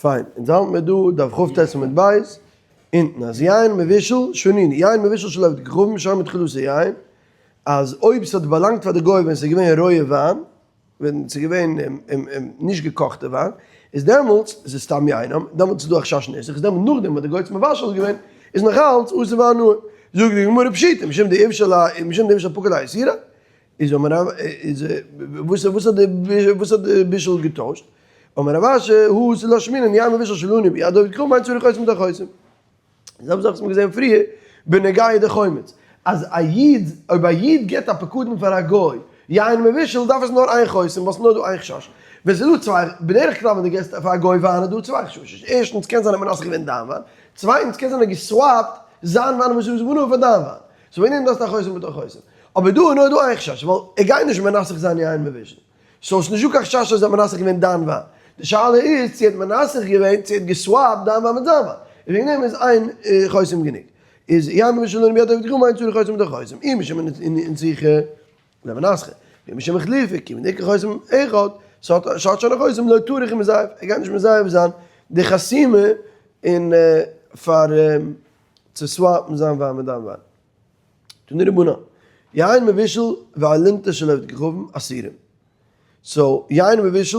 פיין, אונז האלט מיר דא דף כט עמוד ב', אונטן, אז יין מבושל שנינו, יין מבושל שלא עובדי כוכבים שוין מתחילתו יין, אז אויב ס'האט באלאנגט פאר די גוי ווען ס'איז געווען רויע וויין, ווען ס'איז געווען נישט געקאכטע וויין, איז דעמאלטס איז עס סתם יין, דעמאלטס איז דא א חשש ניסוך, איז דעמאלטס נאכדעם וואס די גוי האט עס מבשל געווען, איז נאך אלץ אסור בהנאה. זאגט די גמרא פשיטא, משום דאיבשיל משום דאיבשיל פקע ליה איסורא, איז אמר רב איז וואס וואס האט די וואס האט די בישול געטוישט? אמר רב אשי הא ס'לא שמינן יין מבושל שלנו ביד עובד כוכבים אין צריך חותם בתוך חותם. די זעלבע זאך וואס מ'האט געזען פריער בנוגע די חומץ אז א איד אויב א איד גיבט א פקדון פאר א גוי יין מבושל דארף עס נאר איין חותם ווייל ס'איז נאר דא איין חשש ווען ס'איז דא צוויי בדרך כלל ווען דו געבסט פאר א גוי וויין איז דא צוויי חששות ערשטנס קען זיין ער האט מנסך געווען דיין וויין צווייטנס קען זיין ער האט גע swap ט זיין וויין וואס איז געווארן פאר דיין וויין so ווען דאס א חותם בתוך חותם. אבער דא איז נאר דא איין חשש, ווייל ער גייט נישט מנסך זיין יין מבושל. so ס'איז נישטא קיין חשש אז ער האט מנסך געווען דיין וויין. די שאלה איז צו ער האט מנסך געווען, צו ער האט גע swap ט דיין וויין מיט זיין וויין. און וועגן דעם איז איין חותם גענוג. איז יין מבושל שלנו ביד עובד כוכבים אין צריך חותם בתוך חותם. אי משום נסיכה לא מנסכא. ואי משום החלופה, כיוון דאיכא חותם אחד, ס'האט שוין א חותם לא טריח ומזייף. ער גייט נישט מזייף זיין די חתימה און פאר. צו swap ן זיין וויין מיט דיין וויין. תנו רבנן, יין מבושל ואלונטית של עובד כוכבים אסורים. so יין מבושל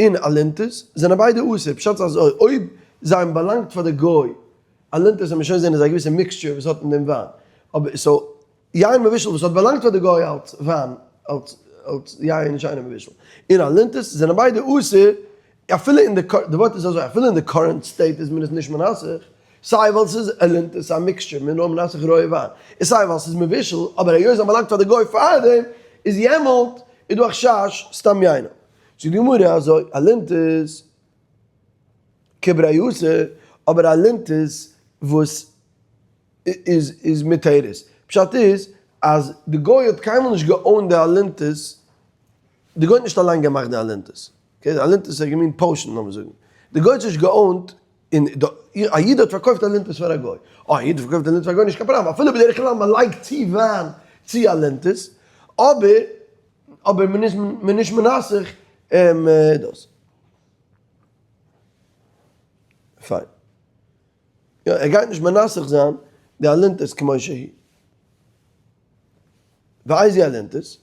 און אלונטית זענען ביידע אסור, פשט איז אזוי, אויב זיי האבן באלאנגט פאר די גוי, אלונטית וועט מען שוין זען איז א געוויסע mixture וואס האט אין דעם וויין, אבער so יין מבושל וואס האט באלאנגט פאר די גוי אלס וויין, אלס אלס יין שאינו מבושל, און אלונטית זענען ביידע אסור, אפילו אין די, די ווארט איז אזוי, אפילו אין די current state איז מען עס נישט מנסך, סיי ווייל ס'איז אלונטית, ס'איז א mixture, מ'איז נאר מנסך רויע וויין, און סיי ווייל ס'איז מבושל, אבער היות זיי באלאנגט פאר די גוי פארדעם, איז יעמאלט איז דא א חשש סתם יינו. זאגט די גמרא אזוי, אלונטית כברייתא, אבער אלונטית וואס איז איז מותרת. פשט איז אז די גוי האט קיינמאל נישט גע own ט די אלונטית, די גוי האט נישט אליין געמאכט די אלונטית, okay די אלונטית איז א געמין potion לאמיר זאגן, די גוי האט נישט גע own ט, און א איד האט פארקויפט אלונטית פאר א גוי, אה א איד האט פארקויפט אלונטית פאר א גוי נישט קיין פראבלעם, אפילו בדרך כלל מען לייגט צו וויין צו אלונטית, אבער אבער מען איז מען נישט מנסך דאס. פיין. יא, ער גייט נישט מנסך זיין די אלונטית כמו שהיא. ואיזו אלונטית?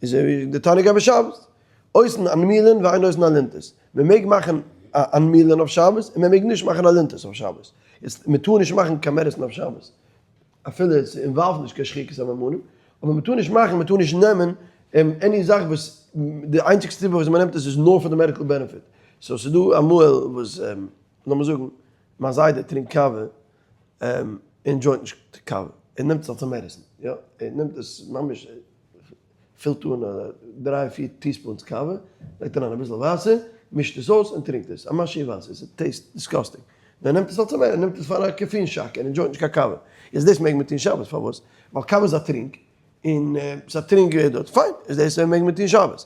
איז די תנא גבי שבת. עושין אנמילין ואין עושין אלונטית. מען מעג מאכן אנמילין אויף שבת און מען מעג נישט מאכן אלונטית אויף שבת. יעצט, מען טאר נישט מאכן קיין medicine אויף שבת. אפילו עס involve ט נישט קיין שחיקת סממנים, אבער מען טאר נישט מאכן, מען טאר נישט נעמען any זאך וואס די איינציגסטע סיבה וואס מען נעמט עס איז נאר פאר די medical benefit. so ס'איז דא אמאל וואס, לאמיר זאגן, מיין זיידע טרינקט קאווע, ער enjoy ט נישט קאווע, ער נעמט עס אלס א medicine, יא, ער נעמט עס ממש, פילט אן א דריי פיר teaspoons קאווע, לייגט אריין אביסל וואסער, מישט עס אויס און טרינקט עס, א משהו וואסער, עס taste ט disgusting, נאר ער נעמט עס אלס א medicine, ער נעמט עס פאר א caffeine shock, ער enjoy ט נישט קיין קאווע, יעצט דאס מעג מען טון שבת, פארוואס? ווייל קאווע איז א טרינק, און ס'איז א טרינק דארט, פיין, איז דאס מעג מען טון שבת.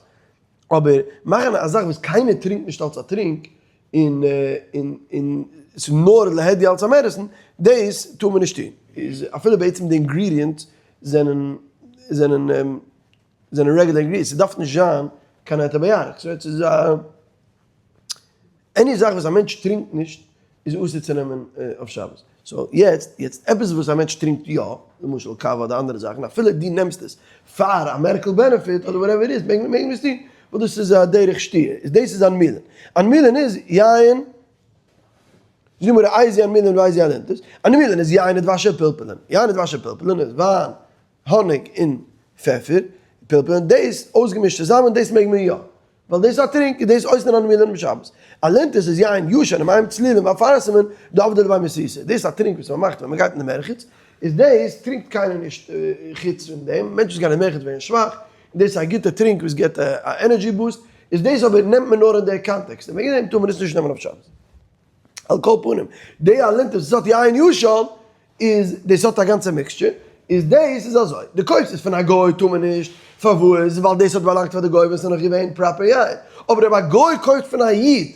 אבער מאכן א זאך וואס קיינער טרינקט נישט אלס א טרינק, און און און ס'איז נאר להדיא אלס א medicine, דאס טאר מען נישט טון. איז אפילו בעצם די ingredients זענען זענען זענען רעגולער ingredients, ס'דארף נישט זיין קיין antibiotics, so ס'איז א any זאך וואס א מענטש טרינקט נישט איז אסור צו נעמען אויף שבת. so יעצט, יעצט עפעס וואס א מענטש טרינקט יא, למשל קאווע אדער אנדערע זאכן, אפילו דו נעמסט עס פאר א medical benefit אדער whatever איז, מעג מען עס טון, ווייל דאס איז א דרך שתיה. איז דאס איז אנמילין. אנמילין איז יין, זאג מיר איזהו אנמילין ואיזהו אלונטית. אנמילין איז יין ודבש ופלפלין. יין ודבש ופלפלין איז וויין, האניג און פעפער, פלפלין, דאס אויסגעמישט צוזאמען, דאס מעג מען יא. ווייל דאס איז א טרינק, איז דאס עושין אנמילין בשבת. אלונטית איז יין ישן ומים צלולין ואפרסמון דעבדי לבי מסיסא. דאס איז א טרינק וואס מען מאכט ווען מען גייט אין די מרחץ, איז דאס טרינקט קיינער נישט חוץ פון דעם, מענטשן וואס גייען אין מרחץ ווערן שוואך, און דאס איז א גוטע טרינק וואס גיבט א energy boost, איז דאס אבער נעמט מען נאר אין די קאנטעקסט, און וועגן דעם טאר מען עס נישט נעמען אויף שבת. על כל פנים, די אלונטית וואס האט יין ישן, איז דאס האט א גאנצע mixture, איז דאס איז אזוי, די קויפסט עס פון א גוי טאר מען נישט, פארוואס? ווייל דאס האט באלאנגט פאר די גוי ווען ס'איז נאך געווען proper יין, אבער אויב א גוי קויפט פון א איד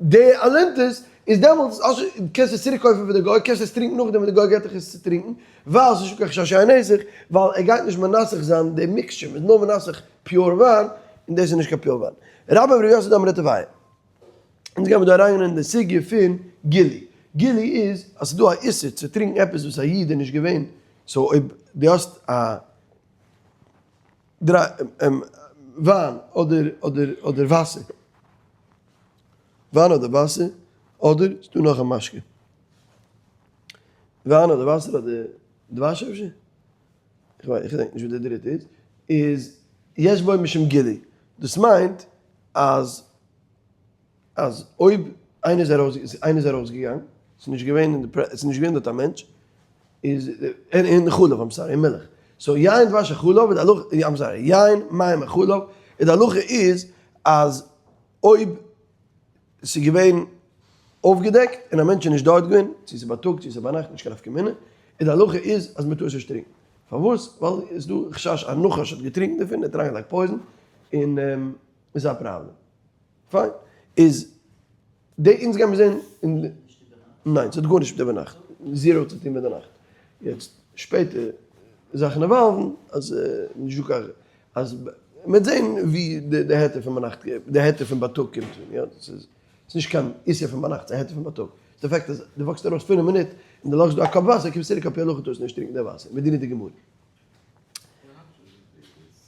די אלונטית, איז דעמאלטס קענסטו עס צוריק קויפן פון די גוי, קענסט עס טרינקן נאכדעם ווען די גוי געט דיך עס צו טרינקן, ווייל ס'איז נישטא קיין חשש יין נסך, ווייל ער גייט נישט מנסך זיין די mixture, מ'איז נאר מנסך pure וויין, און דאס איז נישט קיין pure וויין. רבה ור' יוסי דאמרי תרוייהו. אונז גיימיר דא אריין אין די סוגיא פון גילוי. גילוי איז אז ס'איז דא א איסור צו טרינקן עפעס וואס א איד איז נישט געווען, so אויב דו האסט א וויין אדער אדער אדער וואסער, וויין אדער וואסער, אדער ס'איז דא נאך א משקה, וויין אדער וואסער אדער דבש אפשר? איך געדענק נישט וואס די דריטע איז, איז יש בו משום גילוי, דאס מיינט אז אז אויב איינער איז ארויס איינער איז ארויסגעגאנגען, ס'איז נישט געווען אין די ס'איז נישט געווען דארט א מענטש, איז אין חלב, I'm sorry, אין מילך, so יין דבש וחלב איז די הלכה, I'm sorry, יין מים וחלב, איז די הלכה איז אז אויב ס'איז געווען אויפגעדעקט און א מענטש איז נישט דארט געווען, צו ס'איז בייטאג צו ס'איז ביינאכט נישט קיין נפקא מינה, איז די הלכה איז אז מ'טאר עס נישט טרינקען. פארוואס? ווייל עס איז דא חשש א נחש האט געטרינקן דערפון, ער האט אריינגעלייגט poison, און איז א פראבלעם. פיין. איז די אונז גיימיר זען אין. ניין, ס'האט גארנישט מיט איבערנאכט. zero צו טון מיט די נאכט. יעצט שפעטער זאכן evolve ן אז נישט דא קיין אז מ'וועט זען ווי די היתר פון ביינאכט די היתר פון בייטאג קומט פון יא. ס'איז נישט קיין איסור פון ביינאכט ס'איז א היתר פון בייטאג. די fact אז דו walk סט ארויס פינף מינוט און דו לאזט דא א cup וואסער קומסט צוריק על פי הלכה טארסט נישט טרינקן די וואסער מדינא דגמרא.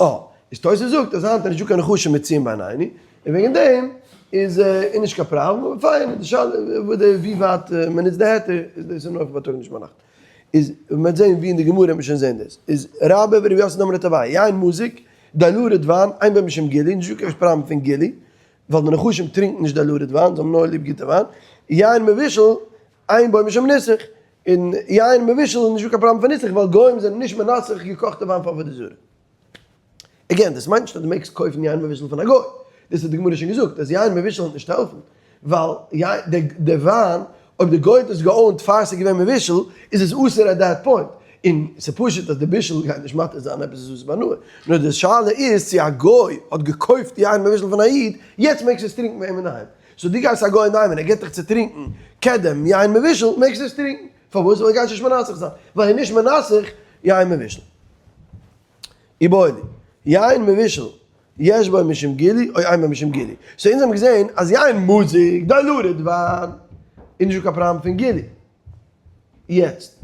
אה, איז תוס' זאגט אז היינט איז נישטא קיין נחשים מצויים בעינינו, און וועגן דעם איז איז נישט קיין פראבלעם, אבער פיין, די שאלה וואס די ווי ווייט מען נוצט די היתר, איז דאס איז נאר פאר בייטאג נישט ביינאכט. איז מען וועט זען ווי אין די גמרא וועט מען שוין זען דאס. איז רבה ורב יוסף דאמרי תרוייהו, יין מזוג, דילורד וויין, אין בו משום גילוי, נישטא קיין פראבלעם פון גילוי, ווייל די נחשים טרינקן נישט דילורד וויין, זיי האבן נאר ליב גוטע וויין, יין מבושל, אין בו משום ניסוך, און יין מבושל איז נישטא קיין פראבלעם פון ניסוך ווייל גוים זענען נישט מנסך געקאכטע וויין פאר עבודה זרה. again, דאס מיינט נישט אז דו מעגסט קויפן יין מבושל פון א גוי. דאס האט די גמרא שוין געזאגט אז יין מבושל וועט נישט העלפן, ווייל די וויין אויב די גוי האט עס גע own ט פאר ס'איז געווען מבושל איז עס אסור at that point, און ס'פשוט אז די בישול גייט נישט מתיר זיין עפעס איז אסור בהנאה. נאר די שאלה איז צו א גוי האט געקויפט יין מבושל פון א איד, יעצט מעגסטו עס טרינקן ביי אים אינדערהיים. so דו גייסט א גוי אינדערהיים און ער געט דיך צו טרינקן קדם יין מבושל, מעגסטו עס טרינקן. פארוואס? ווייל ער גייט נישט מנסך זיין. ווייל ער איז נישט מנסך יין מבושל. איבעיא להו, יין מבושל יש בו משום גילוי או אין בו משום גילוי. so אונז האבן געזען אז יין מזוג, diluted וויין, איז נישטא קיין פראבלעם פון גילוי. יעצט.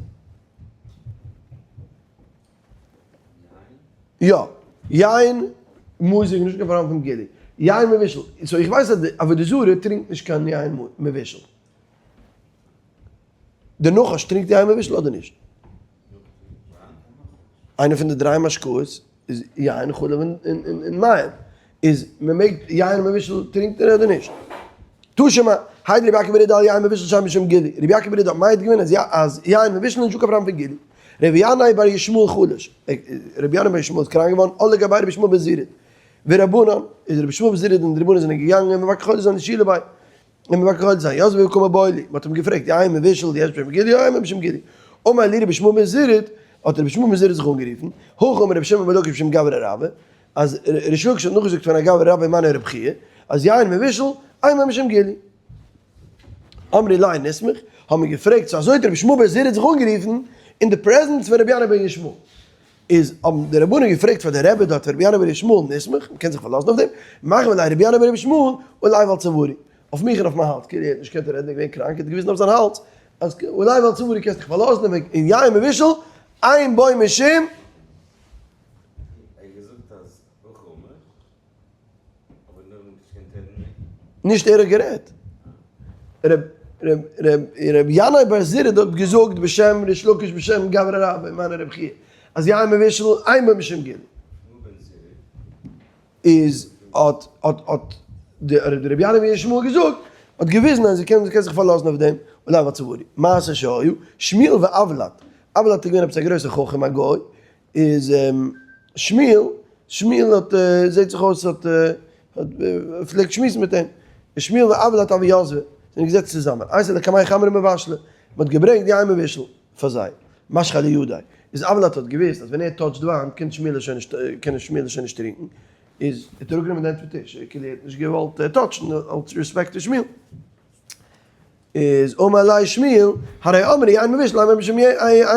יא, יין מזוג איז נישט קיין פראבלעם פון גילוי. יין מבושל, so איך ווייס אז די עבודה זרה טרינקט נישט קיין יין מבושל. די נחש טרינקט יין מבושל אדער נישט? איינע פון די דריי משקאות איז יין, חלב און מים. איז מען מעג יין מבושל טרינקט ער אדער נישט? תא שמע, העיד רבי יעקב בר אידי על יין מבושל שאין משום גילוי. רבי יעקב בר אידי האט מעיד געווען אז יין מבושל איז נישטא קיין פראבלעם פון גילוי. רבי ינאי בר ישמעאל חלש, רבי ינאי בר ישמעאל איז קראנק געווארן, עלו לגביה רבי ישמעאל בן זירוד ורבנן, איז רבי ישמעאל בן זירוד און די רבנן זענען געגאנגען מבקר חולה זיין לשאול ביה, און מבקר חולה זיין, יתבי וקא מיבעיא להו, מען האט אים געפרעגט, יין מבושל יש משום גילוי או אין משום גילוי? אמר להו רבי ישמעאל בן זירוד, האט רבי ישמעאל בן זירוד זיך אנגערופן, הכי אמר רבי שמעון בן לקיש בשם גברא רבה, אז ריש לקיש האט נאכגעזאגט פון א גברא רבה ומנו רבי חייא, אז יין מבושל, אין בו משום גילוי. אמרי ליה נסמוך, האבן מיר געפרעגט צו אזוי האט רבי ישמעאל בן זירוד זיך אנגערופן אין די presence פון רבי ינאי בן ישמעאל. איז האבן די רבנים געפרעגט פאר די רבי דארט פון רבי ינאי בן ישמעאל נסמוך, מ'קען זיך פארלאזן אויף דעם, מחוי ליה רבי ינאי בן ישמעאל עלי ועל צווארי, אויף מיך און אויף מיין האלז, כאילו ער האט נישט געקענט רעדן ער איז געווען קראנק, ער האט געוויזן אויף זיין האלז אז עלי ועל צווארי קענסט דיך פארלאזן און יין מבושל אין בו משום. ער האט געזאגט אז הכי אמר. נישט ער האט גערעדט. ר' ינאי בר זירא האט געזאגט בשם ריש לקיש בשם גברא רבה ומנו רבי חייא אז יין מבושל אין בו משום גילוי. איז האט האט האט רבי ינאי בן ישמעאל געזאגט האט געוויזן אז קען זיך פארלאזן אויף דעם עלי ועל צווארי. מעשה שהיה, שמואל ואבלט, אבלט איז געווען עפעס א גרויסע חכם א גוי, איז שמואל, שמואל האט זעט זיך אויס האט פלעגט שמועסן מיט אים, איז שמואל ואבלט הוו יתבי, זענען געזעצט צוזאמען, אייתי לקמייהו חמרא מבושלא, מען האט געברענגט יין מבושל פאר זיי, משכיה לידיה, איז אבלט האט געוואוסט אז ווען ער touch ט וויין קען שמואל עס שוין נישט, קען שמואל עס שוין נישט טרינקען, איז האט ער אראפגענומען די הענט פון טיש, כאילו ער האט נישט געוואלט touch ן אלס respect צו שמואל. איז אמר ליה שמואל, הרי אמרו יין מבושל אין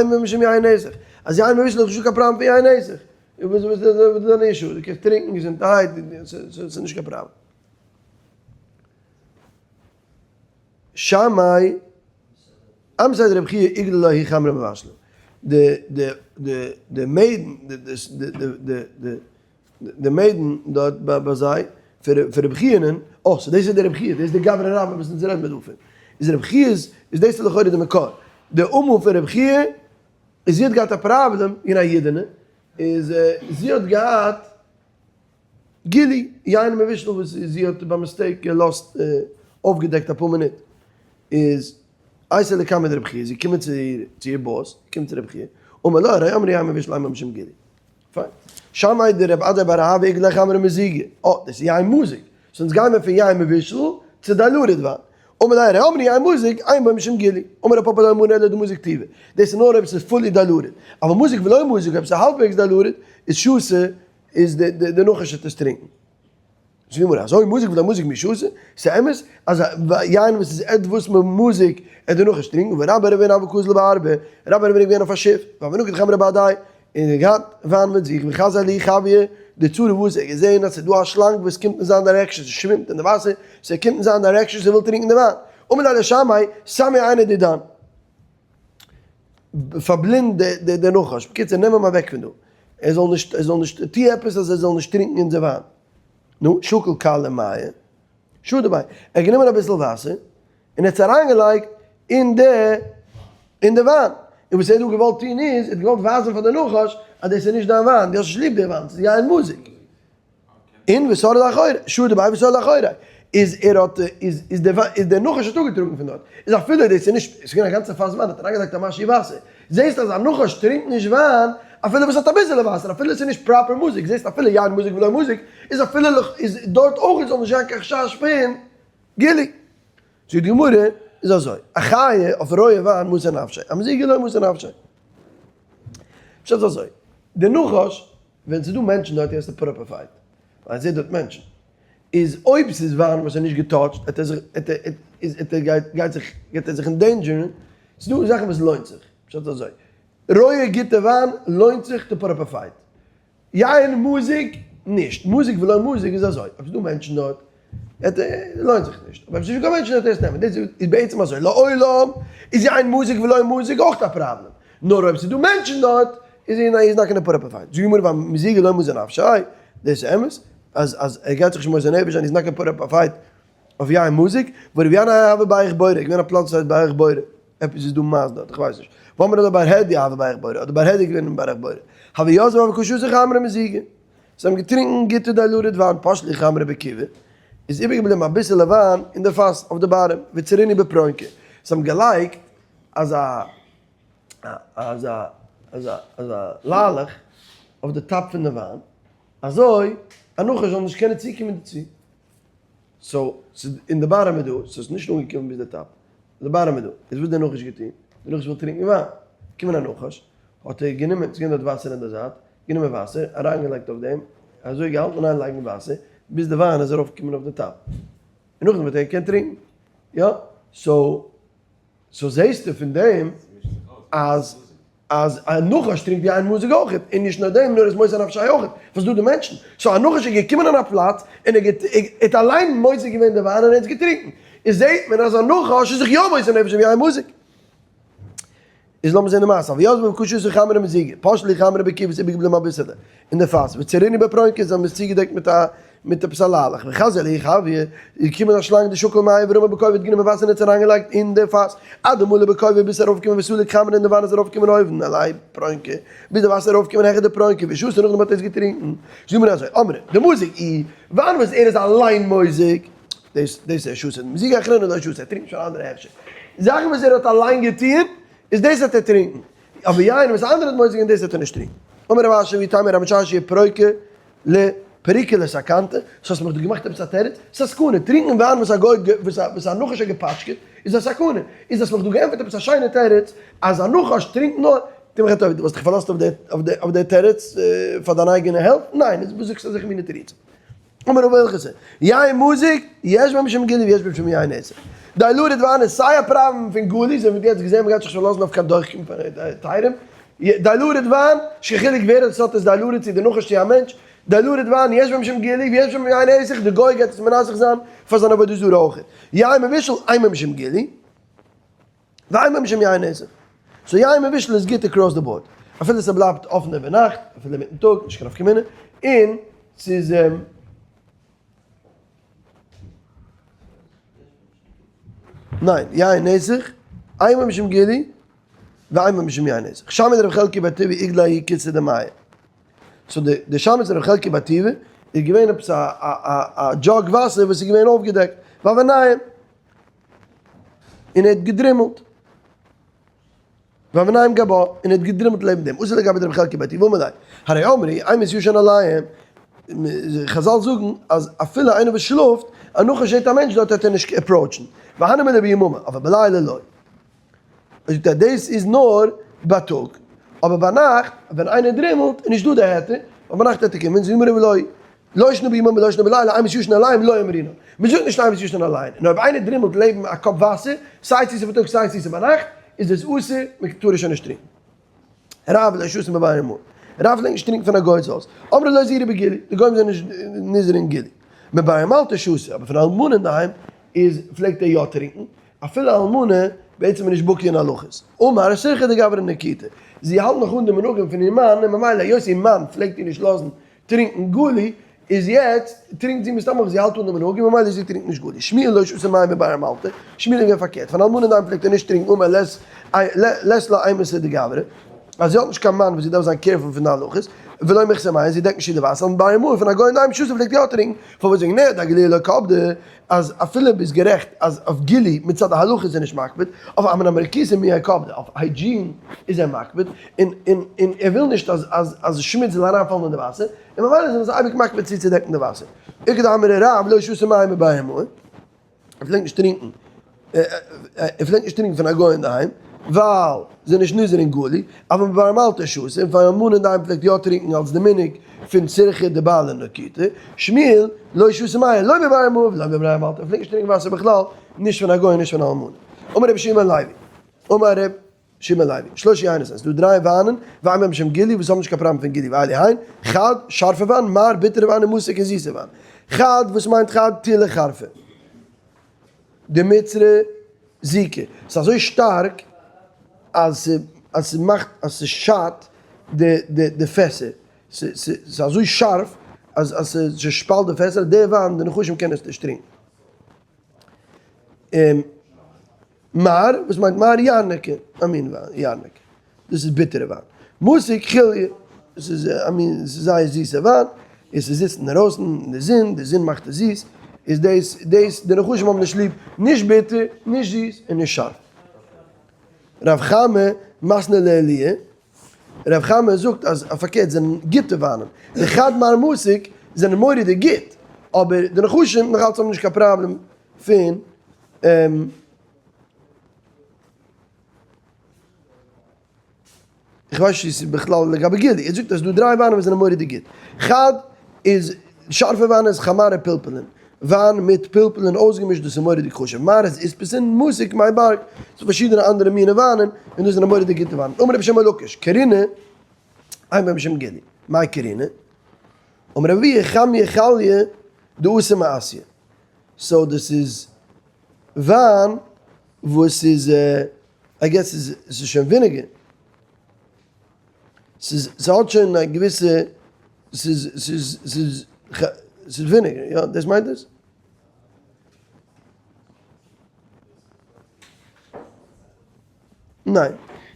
בו משום יין נסך, אז יין מבושל איז נישטא קיין פראבלעם פון יין נסך, וואס איז דיין issue, דו קענסט טרינקען געזונטערהייט, ס'איז נישט קיין פראבלעם. שמאי אמתא דרבי חייא איגלא לההיא חמרא מבשלא, די די די די maiden די די די די די maiden דארט ביי זיי פון רבי חיא'נען, אה so דאס איז די רבי חייא, דאס איז די גברא רבה וואס אונז רעדן מיר דא פון, איז רבי חיא'ס איז דאס איז לכאורה די מקור, די אמה פון רבי חייא איז זי האט געהאט א פראבלעם אין א אידענע, איז זי האט געהאט גילי יין מבושל וואס זי האט ביי mistake געלאזט אויפגעדעקט אפאר מינוט, איז אייתא לקמיה דרבי חייא, זי קומען צו איר boss, קומט צו רבי חייא, אמר לה, הרי אמרו יין מבושל אין בו משום גילוי. פיין. שמעיה דרב אדא בר אהבה איגלאי חמרא מזיגא. אה, דאס איז יין מוזג. so אונז גיימער פון יין מבושל צו diluted וויין. אמר ליה הרי אמרו יין מוזג, אין בו משום גילוי. אמר רב פפא לא אמרן אלא דמזיג טובא. דאס איז נאר אויב עס איז fully diluted. אבל מוזג ולא מוזג, אויב עס איז האלבוועגס diluted, איז שתי, איז די נחש וועט עס טרינקען. זאגט די גמרא, אזוי מוזג ולא מוזג מי שתי, ס'איז אמת אז יין וואס איז עטוואס ממוזג עט די נחש טרינקען, ורבה בר רבין הוה קאזיל בארבא, רבה בר רבין איז געווען אויף א שיף, והוה נקיט חמרא בהדיה, און ער האט געהאט וויין מיט זיך, וחזייה לההיא חויא דצרה ואתא, ער האט געזען אז ס'איז דא א שלאנג וואס קומט אין זיין direction, ס'שווימט אין די וואסער, ס'קומט אין זיין direction, ס'וויל טרינקען די וויין, אמר ליה לשמעיה, סמי עיניה דידן. פארבלינד די נחש, בקיצור נעם אים אוועק פון דא, ער זאל נישט, ער זאל נישט, טו עפעס אז ער זאל נישט טרינקען אונזער וויין. נו, שקל קלא מיא, שדי ביה, ער האט גענומען אביסל וואסער, און ער האט עס אריינגעלייגט אין די, אין די וויין, און וואס ער האט דא געוואלט טון איז, ער האט געוואלט ווייזן פאר די נחש אז דאס איז נישט דיין וויין, דו האסט נישט ליב די וויין, ס'איז יין מזוג. און וסר לאחורי, שדי ביה וסר לאחורי, איז ער האט, איז איז דער איז דער נחש האט אפגעטראגן פון דארט, איז אפילו דאס איז נישט, עס איז געווען א גאנצע פאס וויין, האט ער אריינגעלייגט א משהו וואסער, זעסט אז א נחש טרינקט נישט וויין, אפילו וואס האט אביסעלע וואסער, אפילו עס איז נישט proper מזוג, זעסט אפילו יין מזוג ולא מזוג, איז אפילו איז דארט אויך זאל נישט זיין קיין חשש פון גילוי. זאגט די גמרא, איז אזוי, אחיי אויף רויע וויין מוסר נפשי, אמזיגה לא מוסר נפשי. פשט איז אזוי, די נחש ווען ס'איז דא מענטשן דארט has to put up a fight, ווייל ער זעט דארט מענטשן, איז אויב ס'איז וויין וואס איז נישט געטאטשט וועט ער זיך וועט ער איז וועט ער גייט גייט זיך גייט ער זיך endanger ן, ס'איז דא זאכן וואס לוינט זיך, פשט אזוי, רויע גוטע וויין לוינט זיך to put up a fight, יין מזוג נישט, מזוג ולא מזוג איז אזוי, אויב ס'איז דא מענטשן דארט וועט ער לוינט זיך נישט, אבער אויב ס'איז נישטא קיין מענטשן וועט ער עס נעמען, דאס איז בעצם אזוי, לעולם איז יין מזוג ולא מזוג אויך א פראבלעם, נאר אויב ס'איז דא מענטשן דארט איז he's not gonna put up a fight. זאגט די גמרא ואמיזוגא לא מוסר נפשיה, דאס איז אמת אז אז ער גייט זיך נישט מוסר נפש זיין he's not gonna put up a fight אויף יין מזוג, ורבי ינאי הוה בערך בורא, געווען א פלאץ וואס הייסט בערך בורא, עפעס איז דא מייז דארט איך ווייס נישט, ואמרי לה בר הדיא הוה בערך בורא, אדער בר הדיא איז געווען אין בערך בורא, הוו יתבי והוו קא שתו חמרא מזיגא. זיי האבן געטרינקן גוטע diluted וויין פש להו חמרא בכיבא, איז איבערגעבליבן אביסעלע וויין אין די פאס אויף די bottom, וצרינהו בפרונקא, זיי האבן געלייגט אזא אזא אזא אזא ליילעך אויף די top פון די וויין, אזוי א נחש זאל נישט קענען צוקומען דערצו, so ס'איז אין די bottom איז דא, ס'איז נישט אנגעקומען ביז די top, די bottom איז דא, איז וואס האט דער נחש געטון? דער נחש וויל טרינקען וויין, געקומען א נחש, האט ער גענומען, ס'איז געווען דארט וואסער אין די זייט, גענומען וואסער, אריינגעלייגט אויף דעם, אזוי געהאלטן אין איין לייגן וואסער, ביז די וויין איז ארויפגעקומען אויף די top, און נאכדעם האט ער געקענט טרינקען, יא, so, so זעהסטו פון דעם אז אז א נחש טרינקט יין מזוג אויכעט, און נישט נאר דעם נאר איז מוסר נפשי אויכעט, וואס דא די מענטשן, so א נחש איז געקומען אין א פלאץ און ער האט אליין מוזג געווען די וויין און ער האט עס געטרינקען, איז זעהט מען אז א נחש איז זיך יא מוסר נפש אויף יין מזוג. איז לאמיר זעהן די מעשה, הוו יתבי והוו קא שתו חמרא מזיגא, פש להו חמרא בכיבא איז איבערגעבליבן אביסעלע אין די פאס, וצרינהו בפרונקא זיי האבן עס צוגעדעקט מיט א מיט עפעס א ליילעך, וחזייה לההיא חויא, איז געקומען א שלאנג דשקיל מיא ורמי בכובא האט גענומען וואסער און האט עס אריינגעלייגט אין די פאס, עד דמלי בכובא ביז ס'איז ארויפגעקומען וסליק חמרא און די וויין איז ארויפגעקומען אויבן עילוי פרונקא, ביז די וואסער איז ארויפגעקומען העכער די פרונקא, ושתי נאכדעם האט ער עס געטרינקן, זאגט מען אזוי, אמרי, דמזיג איהו, וויין וואס ער איז אליין מוזג, דאס דאס איז שתי, מזיגי אחריני לא שתי, ער טרינקט נישט פון אנדערע הכשר, זאכן וואס ער האט אליין געטוען, איז דאס וועט ער טרינקן, אבער יין וואס אנדערע האט מוזג געווען דאס וועט ער נישט טרינקן. אמר רב אשי ואיתימא רב משרשיא פרוקה ל פריקה לסכנתא, so האסט מיך דא געמאכט עפעס א תירוץ? ס'איז א סכנה, טרינקן וויין וואס א גוי וואס א נחש האט געפאטשקעט איז א סכנה, איז האסט מיך דא געענטפערט עפעס א שיינע תירוץ אז א נחש טרינקט נאר, טו מיך א טובה, דו וואלסט דיך פארלאזט אויף די תירוץ פאר דיין אייגענע health? ניין, איז וואס זאגסטו אזעלכע מיני תירוצים? אמר רבא הלכתא, יין מזוג, יש בו משום גילוי ויש בו משום יין נסך. diluted וויין איז סיי א פראבלעם פון גילוי, אזוי ווי מ'האט יעצט געזען מ'גייט זיך נישט פארלאזן אויף קיין דוחקים פון היתרים. diluted וויין, נישט קיין חילוק ווער עס האט עס diluted צו די נחש צו א מענטש, diluted וויין, יש בו משום גילוי ויש בו משום יין נסך, די גוי גייט עס מנסך זיין. פאר זיין עבודה זרה אויך. יין מבושל אינו משום גילוי, ואינו משום יין נסך. so יין מבושל איז גוט across the board. אפילו ס'בלייבט אפן איבער נאכט, אפילו אינמיטן טאג, נישט קיין נפקא מינה, און ס'איז. ניין, יין נסך, אינו משום גילוי, ואינו משום יין נסך. שמע דרב חלקיה בר טוביה איגלאי ההוא כסא דמיא. so די די שמש דרב חלקיה בר טוביה איז געווען עפעס א א א א jug וואסער וואס איז געווען אויפגעדעקט, והוה ניים, און ער האט געדרימלט. והוה ניים גבה, און ער האט געדרימלט לעבן דעם. אתא לגביה דרב חלקיה בר טוביה אמר ליה, הרי אמרו, אימת ישן עליהם, חזל זאגן אז אפילו איינער וואס שלאפט, א נחש זעט א מענטש דארט וועט ער נישט approach ן, והני מילי ביממא, אבער בלילה לא. זאגט ער דאס איז נאר בייטאג, אבער ביינאכט ווען איינער דרימלט איז נישט דא די היתר, ווייל ביינאכט וועט ער קומען זאגן מיר לא לא שנא ביממא לא שנא בלילה אימת ישן עליהם לא אמרינן, מען זאגט נישט אימת ישן עליהם, און אויב איינער דרימלט לעבן א קאפ וואסער, סיי צו ס'איז בייטאג סיי צו ס'איז ביינאכט, איז דאס אסור, מען טאר עס שוין נישט טרינקען. רב לא שתה מבי אלמנה, רב פלעגט נישט טרינקען פון א גוי'ס הויז, אמרי לא זהירי בגילוי, די גוים זענען נישט נזהר אין גילוי, מבי אמלתא שתה, אבער פון אלמנה אינדערהיים איז פלעגט ער יא טרינקען, אפילו אלמנה בעצם איז נישט בקי אין הלכות. אמר סירכא דגברא נקיטא, זי האלט נאך אן די מנהגים פון איר מאן און ממילא היות איר מאן פלעגט איר נישט לאזן טרינקן גלי, איז יעצט טרינקט זי מסתם אויך, זי האלט אן די מנהגים ממילא זי טרינקט נישט גלי. שמואל לא שתה מים מבי אמלתא, שמואל איז געווען פארקערט, פון אלמנה אינדערהיים פלעגט ער נישט טרינקן אמר לית לה אימתא דגברא, אז זי האט נישט קיין מאן וואס זי דארף זיין careful פון די הלכות, ולא מיחסר מים, זי דעקט נישט צו די וואסער, מבי אמאי פון א גוי אינדערהיים שתה פלעגט יא טרינקן, פארוואס וועגן נר דאגילויי לא קפדי, אז אפילו ביסט גערעכט אז אויף גילוי מצד ההלכה איז ער נישט מקפיד, אויף אמנמרקיסא מיהא קפדי, אויף hygiene איז ער מקפיד, און און און ער וויל נישט אז אז אז שמוץ זאל אריינפאלן אין די וואסער, און ממילא זענען זיי אייביג מקפיד צוצודעקן די וואסער. איכא דאמרי רב לא שתה מים מבי אמאי, ער פלעגט נישט טרינקן ער פלעגט נישט טרינקן פון א גוי אינדערהיים, ווייל זיי נישט נזהר אין גילוי, אבל מבי אמלתא שתה, און פון אלמנה אינדערהיים פלעגט יא טרינקן אלס די מנהג פון סירכא דבעלה נקיטא, שמואל, לא שתה מים, לא מבי אמאי ולא מבי אמלתא, ער פלעגט נישט טרינקן וואסער בכלל, נישט פון א גוי און נישט פון א אלמנה. אמר רבי שמעון לוי, אמר ר' שמעון לוי, שלשה יינות, עס איז דא דריי וויינען, ואין בהם משום גילוי, וואס האבן נישט קיין פראבלעם פון גילוי, ואלו הן, חד, שארפע וויין, מר, ביטערע וויין, און מתוק און זיסע וויין. חד, וואס מיינט חד? תילי חרפא. דמצרי זיקא. ס'איז אזוי שטארק אז אז ס'מאכט אז ס'שאדט די די די פעסער. ס'איז אזוי שארף אז אז ס'שפאלט די פעסער, די וויין, די נחשים קענען עס נישט טרינקען. מר, וואס מיינט מר? ירנקה, א מין וויין, ירנקה, דאס איז ביטערע וויין. מתוק חוליא, דאס איז א מין, עס איז זייער זיסע וויין, און ס'זיצט אינדערויסן אין די זון, די זון מאכט עס זיס, איז דאס, דאס, די נחשים האבן נישט ליב, נישט ביטער, נישט זיס, און נישט שארף. רב חמא מתני לעילויא, רב חמא זאגט אז פארקערט זענען גוטע וויינען, די חד מר מתוק זענען מורא'דיג גוט, אבער די נחשים נאכאלץ האבן נישט קיין פראבלעם פון איך ווייס נישט צו ס'איז בכלל לגבי גילוי, ער זאגט אז ס'דא דריי וויינען וואס זענען מורא'דיג גוט, חד איז שארפע וויין איז חמרא פלפלין, וויין מיט פלפלין אויסגעמישט דאס איז מורא'דיג חשוב, מר איז איספסין, מתוק מי בארג, ס'דא פארשידענע אנדערע מיני וויינען, און דאס זענען מורא'דיג גוטע וויינען, אמר רבי שמעון לקיש, קרינא, אין בהם משום גילוי, מאי קרינא? אמר רבי אבהו חמיא חליא דאתי מאסיא. so דאס איז וויין וואס איז I guess איז עס איז שוין vinegar, ס'איז ס'האט שוין א געוויסע ס'איז ס'איז ס'איז ס'איז vinegar יא דאס מיינט עס? ניין.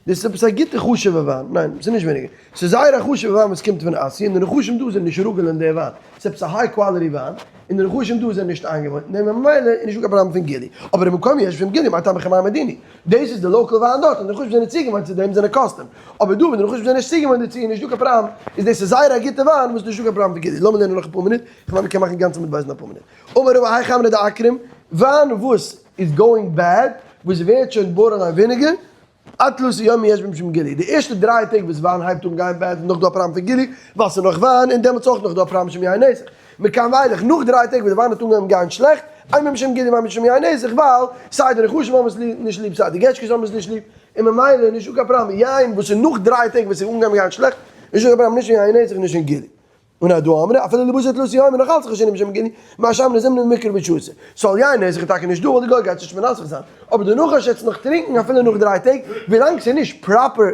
דאס איז עפעס א גוטע חשוב'ע וויין. ניין, ס'איז נישט vinegar. ס'איז זייער א חשוב'ע וויין וואס קומט פון אסיע, און די נחשים דא זענען נישט רגיל אין די וויין. ס'איז עפעס א high quality וויין, און די נחשים דא זענען נישט איינגעוואוינט אין דעם, ממילא איז נישטא קיין פראבלעם פון גילוי. אבער במקום יש משום גילוי, מה טעם וכי מים עדיני? דאס איז די local וויין דארט, און די נחשים זענען צוגעוואוינט צו דעם, זענען custom. אבער דא ווען די נחשים זענען נישט צוגעוואוינט דערצו איז נישטא קיין פראבלעם, איז דאס איז זייער א גוטע וויין וואס נישטא קיין פראבלעם פון גילוי. לאמיר לערנען נאך אפאר מינוט, כ'מיין מ'קען מאכן גאנצע עמוד בית אין אפאר מינוט. אמר רבא האי חמרא דעכרום, וויין וואס איז going bad, וואס ווערט שוין borderline vinegar, עד תלתא יומי יש בהם משום גילוי, די ערשטע דריי טעג וואס וויין הייבט אן גיין bad איז נאך דא א פראבלעם פון גילוי, ווייל ס'איז נאך וויין, און דעמאלטס אויך נאך דא א פראבלעם משום יין נסך. מכאן ואילך, נאך דריי טעג וואס די וויין האט אנגעהויבן גיין שלעכט, אין בהם משום גילוי ואין בהם משום יין נסך, ווייל סיי די נחשים האבן עס נישט ליב סיי די געטשקעס האבן עס נישט ליב, און ממילא איז נישטא קיין פראבלעם, יין וואס איז נאך דריי טעג וואס איז אנגעהויבן גיין שלעכט, נישטא קיין פראבלעם נישט אין יין נסך און נישט אין גילוי. און הדא אמרי אפילו לבשר תלת יומי נאך אלץ חשין משום גילוי, מה שאמרו זימנין מקרא בשעתא. סאו יין איז זיכער טאקע נישט דא ווייל די גוי גייט נישט מנסך זיין, אבער די נחש וועט נאך טרינקן אפילו נאך 3 טעג ווילאנג ס'איז נישט proper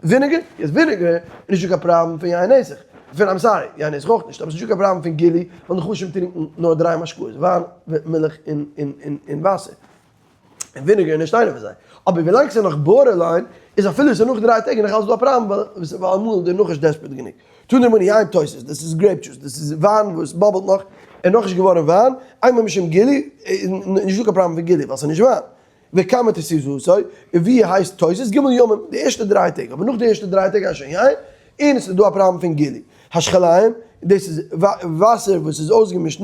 vinegar, איז vinegar איז נישטא קיין פראבלעם פון יין נסך, פון I'm sorry, יין נסך אויך נישט, אבער ס'איז נישטא קיין פראבלעם פון גילוי ווייל נחשים טרינקן נאר דריי משקאות, וויין, מילך און וואסער. און vinegar איז נישט איינער פון זיי. אבער ווילאנג ס'איז נאך borderline, איז אפילו ס'איז נאך 3 טעג איז נאך אלץ דא א פראבלעם, ווייל אמאל איז דער נחש desperate גענוג. תנו רבנן יין תוסס, דאס איז grape juice, דאס איז וויין וואס bubble ט נאך, און נאכנישט געווארן וויין, איינמאל משום גילוי, איז נישטא קיין פראבלעם פון גילוי, ווייל ס'איז נישט וויין. וכמה תסיסותו, און ווי הייסט תוסס? ג' ימים, די ערשטע 3 טעג, אבער נאך די ערשטע 3 טעג איז שוין יין, און עס איז דא א פראבלעם פון גילוי. השכליים, דאס איז וואסער וואס איז אויסגעמישט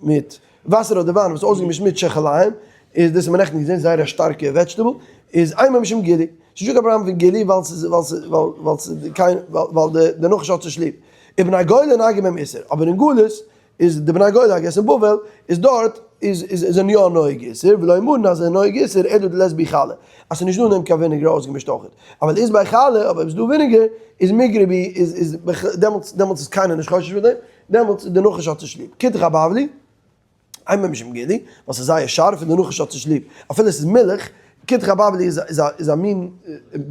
מיט וואסער אדער וויין וואס איז אויסגעמישט מיט שכליים, איז דאס האט מען נעכטן געזען זייער א שטארקע vegetable, איז איינמאל משום גילוי, ס'איז נישטא קיין פראבלעם פון גילוי ווייל ס'איז ווייל ס'איז ווייל ס'איז קיין ווייל די נחש האט נישט ליב. ובני גולה נוהגין בהם איסור, אבער אין גלות איז די בני גולה I guess אין בבל איז דארט איז איז זענען יא נוהג איסור, ולא אמרן אז זענען נוהג איסור אלא דלית בהו חלא, אז ס'איז נישט דא אין דעם קיין vinegar אויסגעמישט אויכעט, אבל אית ביה חלא, אבער אויב ס'איז דא vinegar איז מיגרא בהו איז איז דעמאלטס דעמאלטס איז קיינער נישט חושש פון דעם, דעמאלטס די נחש האט נישט ליב. כותח הבבלי, איינמאל משום גילוי, ווייל ס'איז זייער שארף און די נחש האט נישט ליב, אפילו ס'איז מילך, כותח הבבלי איז איז א איז א מין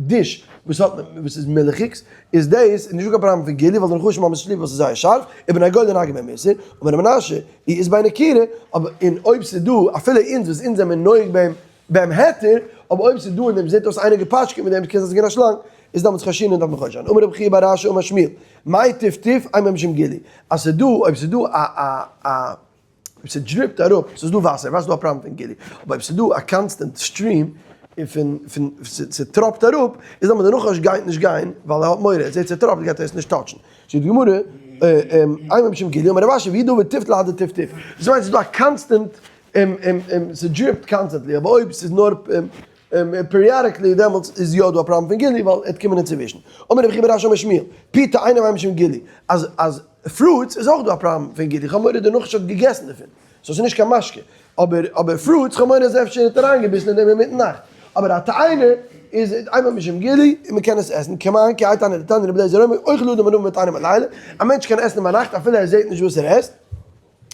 dish וואס האט וואס איז מילכיגס, איז דאס איז נישטא קיין פראבלעם פון גילוי ווייל די נחשים האבן עס נישט ליב ווייל ס'איז זייער שארף, ובני גולה נוהגין בהם איסור, אמר ר' מנשה, אי אית ביה נקירא, אבער און אויב ס'איז דא, אפילו אונז וואס אונז זעמיר נוהג בהם בהם היתר, אבער אויב ס'איז דא אין דעם זעט אויס איינער געפאטשקעט מיט דעם קען זיין ס'איז געווען א שלאנג, איז דאמאלטס חיישינן דארף מען חושש זיין. אמר רבי חייא בר אשי אמר שמואל, מאי טיפטוף אימא משום גילוי, אז ס'איז דא, אויב ס'איז דא א א א אויב ס' drip ט אראפ, ס'איז דא וואסער, וואסער איז דא א פראבלעם פון גילוי, אבער אויב ס'איז דא א constant stream פון פון ס'טראפט אראפ, איז דאמאלטס די נחש גייט נישט גיין, ווייל ער האט מורא, ער זעט ס'טראפט גייט ער עס נישט touch ן. זאגט די גמרא, אימא משום גילוי, אמר רב אשי, והוא דעביד טיפטא להדי טיפטוף. דאס מיינט ס'איז דא א constant ס' drip ט constantly, אבער אויב ס'איז נאר periodically דעמאלטס איז יא דא א פראבלעם פון גילוי ווייל ער וועט קומען אינצווישן. אמר רבי חייא בר אשי אמר שמואל, פי תאנה אימא משום גילוי, אז אז fruits איז אויך דא א פראבלעם פון גילוי, כ'האב מורא די נחש האט געגעסן דערפון, so ס'איז נישט קיין משקה, אבער אבער fruits כ'האב מורא אז אפשר האט ער אריינגעביסן אין דעם אינמיטן נאכט, אבער א תאנה איז אימא משום גילוי און מ'קען עס עסן, כמאן כי האי תנא דתניא רבי אליעזר אומר אוכל אדם ענבים ותאנים בלילה, א מענטש קען עסן ביינאכט אפילו ער זעט נישט וואס ער עסט.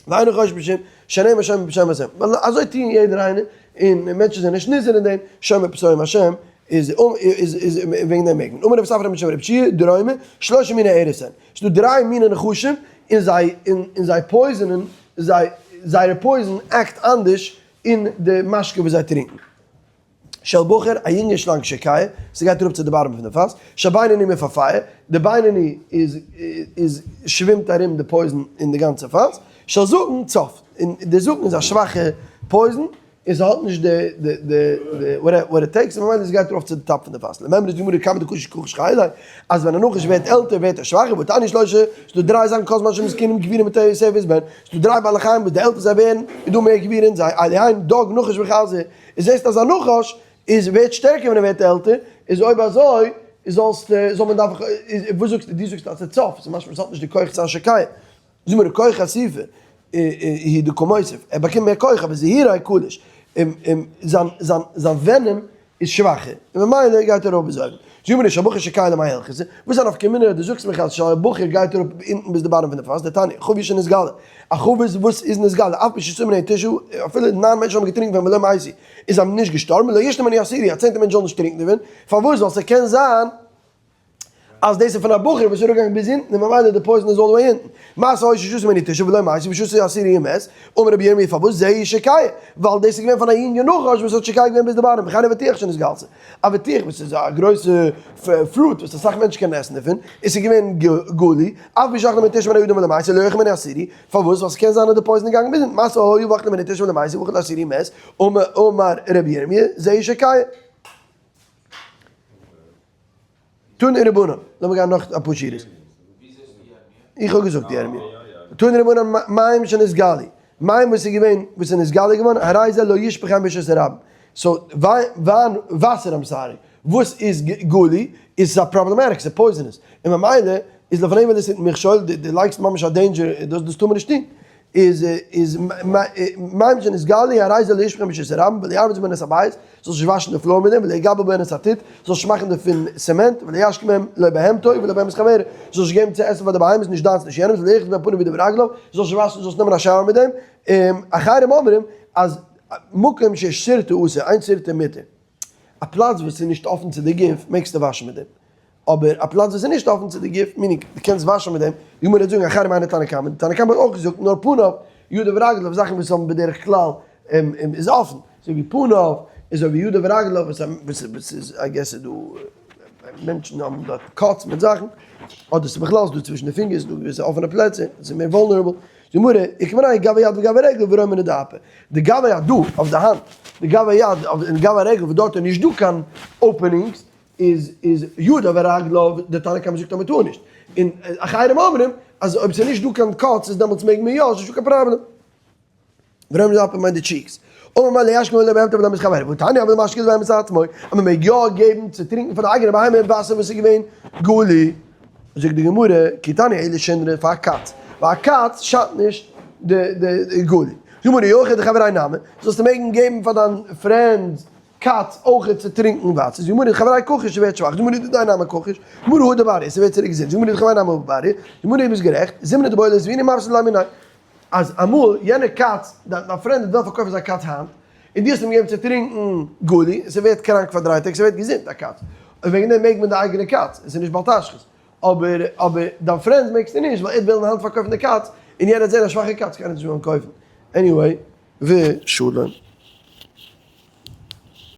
ואינו חושש משום שנאמר שומר פתאים השם, ווייל אזוי טוען יעדער איינער, און מענטשן זענען נישט נזהר אין דעם, שומר פתאים השם, איז איז וועגן דעם מעג מען. אמר רב ספרא משום רב שיע, דרומי, שלשה מיני ארס הן, ס'איז דא דריי מיני נחשים, און זיי און זיי poison ען, זיי זייערע poison act אנדערש אין די משקה וואס זיי טרינקען. של בחור, א יונגע שלאנג שוקע, ס'גייט אראפ צו די bottom פון די פאס, של בינוני מפעפע, די בינוני איז איז שווימט ארום די poison אין די גאנצע פאס, של זקן צף, און די זקן איז א שוואכע poison, און ס'האט נישט די די די what it takes, און ממילא עס גייט ארויף צו די top פון די פאס. למימרא די גמרא כמה דקשיש כחש חיליה, אז ווען א נחש ווערט עלטער ווערט ער שוואכער, והתניא שלשה, ס'דא דריי זאכן כל זמן שמזקינים גבורים בתוספת בהן, ס'דא דריי בעלי חיים וואס די עלטער זיי ווערן איז דא מער גבורה אין זיי, אלו הן, דג, נחש וחזיר. איז זעסט אז א נחש איז ווערט שטערקער ווען ער ווערט עלטער, איז אויב אזוי זאלסטו זאל מען דארפן וואס זאגסטו דו זאגסט אז ס'איז צף, ס'איז משמע ס'האט נישט די כח צו זיין שקי, זאג מיר כח חשיפה היא דקא מוסיף, ער באקומט מער כח אבער זהירי קלוש, זיין זיין זיין venom איז שוואכער, און ממילא גייט ער ארויף ביז אויבן. זאג מיר נישט של בחור שקי למאי הלכתא, וואס איז א נפקא מינה אז דו זאגסט מיך אז של בחור גייט אראפ אונטן ביז די bottom פון די פאס, דתניא, חבית שנתגלה, א חבית וואס איז נתגלה, אף על פי ששתו ממנה תשעה, אפילו ניין מענטשן האבן געטרינקען פון ולא מתו, איז זיי נישט געשטארבן, לא ישתה ממנה עשירי, א צענטע מענטש זאל נישט טרינקען דערפון, פארוואס? ווייל ס'קען זיין אז דאס איז פון א בחור וואס איז אראפגעגאנגען ביז אונטן און ממילא די poison איז all the way אונטן. מעשה היה ששתו ממנה תשעה ולא מתו ושתו עשירי ומת, אמר רבי ירמי' פארוואס זהו שקי? ווייל דאס איז געווען פון א יונגע נחש וואס האט שקי געווען ביז די bottom, וכן אבטיח שנתגלתה. אבטיח וואס איז א גרויסע fruit וואס אסאך מענטשן קענען עסן דערפון, און ס'איז געווען גלי, אף על פי שאכלו ממנו תשעה בני אדם ולא מתו לא יאכל ממנו עשירי, פארוואס? ווייל ס'קען זיין אז די poison איז געגאנגען ביז אונטן, מעשה היה ואכלו ממנו תשעה ולא מתו ואכל עשירי ומת, אמר רבי ירמי' זהו שקי. תנו רבנן, לאמיר גיין נאך אפאר שורות. איך האב געזאגט ירמי'. תנו רבנן מים שנתגלו, מים וואס איז געווען, וואס איז נתגלה געווארן, הרי זה לא ישפכם ברשות הרבים. so וויין, וואסער I'm sorry, וואס איז גלי, איז א problematic, ס'איז poisonous, און ממילא איז לפניהם ולסת מכשול, דו לייגסט ממש א danger, דאס טאר מען נישט טון. איז איז מים שנתגלו הרי זה לא ישפכם ברשות הרבים ולא ירבץ בהן את הבית, זאלסט נישט וואשן די floor מיט דעם, ולא יגבל בהן את הטיט, זאלסט נישט מאכן דערפון cement, ולא ישקה בהם לא בהמתו ולא בהמת חברו, זאלסט נישט געבן צו עסן פאר די בהמות, נישט דיינס נישט יענעמס, ולא ירחץ בהם פניו וידיו ורגליו, זאלסט נישט וואשן, זאלסט נעמען א shower מיט דעם, אחרים אומרים אז מקום שיש סירטה אסור, אין סירטה מותר. א פלאץ וואס איז נישט אפן צו די גוף מעגסטו וואשן מיט דעם, אבער א פלאץ וואס איז נישט אפן צו די גוף, meaning דו קענסט וואשן מיט דעם, די גמרא וועט זאגן אחרים היינו תנא קמא, די תנא קמא האט אויך געזאגט נאר פניו, ידיו ורגליו, זאכן וואס האבן בדרך כלל איז אפן, אזוי ווי פניו, אזוי ווי ידיו ורגליו וואס איז I guess איז דא מענטשן האבן דארט cuts מיט זאכן, אדער ס'איז בכלל ס'איז דא צווישן די פינגערס איז דא געוויסע אפענע פלעצער, ס'איז מער vulnerable. די גמרא, איכא בינייהו גבי יד וגבי רגל ורומינא דאפיה. די גבי יד דא אויף די האנט, די גבי יד און די גבי רגל וואס דארט איז נישט דא קיין openings, איז איז ידיו ורגליו, די תנא קמא זאגט אז מען טאר נישט. און אחרים אומרים אז אויב ס'איז נישט דא קיין cuts איז דעמאלטס מעג מען יא, ס'איז נישטא קיין פראבלעם. ורומינא דאפיה מיינט די cheeks. אמר מר לא ישקה לא בהמתו ולא בהמת חברו, והתניא אבל משקה לבהמת עצמו, אז מען מעג יא געבן צו טרינקען פאר די אייגענע בהמה וואסער וואס איז געווען גלי. זאגט די גמרא, כי תניא אלא שינרא פאר א קאץ, ווייל א קאץ שאדט נישט די די גלי. זאגט די גמרא, אי הכי דחבריה נמי, זאלסטו מעגן געבן פאר דיין friend ס קאץ אויכעט צו טרינקען וואסער. זאגט די גמרא, דחבריה כחיש ס'ווערט שוואך, זאגט די גמרא, דידיה נמי כחיש, זאגט די גמרא, הדר בריא, ס'ווערט צוריק געזונט, זאגט די גמרא, דחבריה נמי בריא, זאגט די גמרא, דו ביסט גערעכט, זימנא דבעי לאזבויני מפסיד ליה מיניה. אז אמאל יענער קאץ, דיין friend האט געוואלט פארקויפן זיין קאץ היינט, און דו האסט אים געגעבן צו טרינקן גלי, און ס'ווערט קראנק פאר דריי טעג, ס'ווערט געזונט א קאץ, און וועגן דעם מעג מען די אייגענע קאץ, און ס'איז נישט בל תשחית. אבער אבער דיין friend מעגסטו נישט, ווייל ער וועט וועלן היינט פארקויפן די קאץ, און יענער וועט זען א שוואכע קאץ, קיינער וועט נישט וועלן קויפן. Anyway, ושלום.